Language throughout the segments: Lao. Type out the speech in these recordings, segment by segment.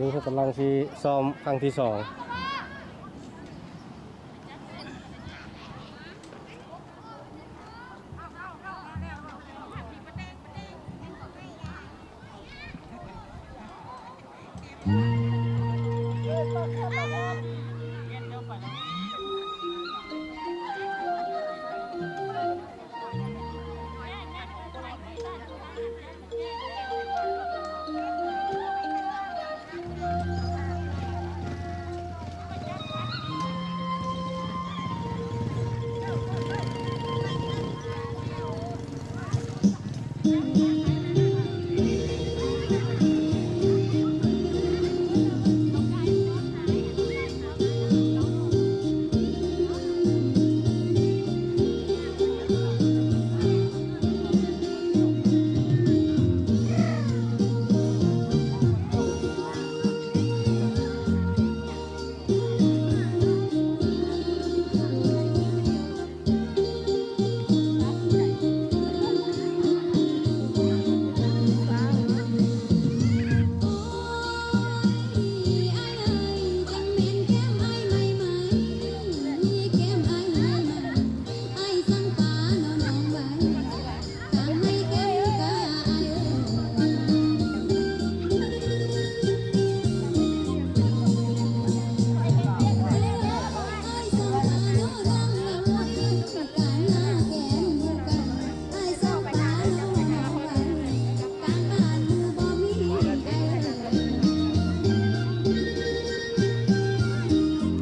ນີ້ເພິ່ນກຳລັງຊິຊ້ອມຄັ້ງທີສອງ.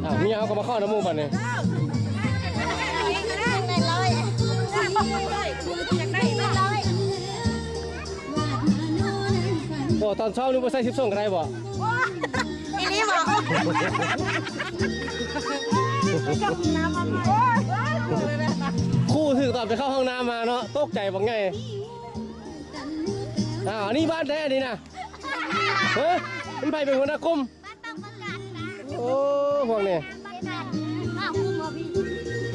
ອ້າວ ເມຍເຮົາກໍມາເຄາະນຳໝູ່ບັດນີ້. ບໍ່ ຕອນເຊົ້ານີ້ບໍ່ໃສ່ຊິບສອງກໍໄດ້ບໍ່? ອີ່ຫຼີບໍ່? ຄູຖືກຕອນໄປເຂົ້າຫ້ອງນ້ຳມາເນາະ ຕົກໃຈບັກໃຫຍ່. ອ້າວ ອັນນີ້ບ້ານໃດອັນນີ້ນະ? ເອີ ມັນໃຜເປັນຫົວໜ້າກຸ່ມ? ໂອ້ ພວກນີ້ ບ້ານ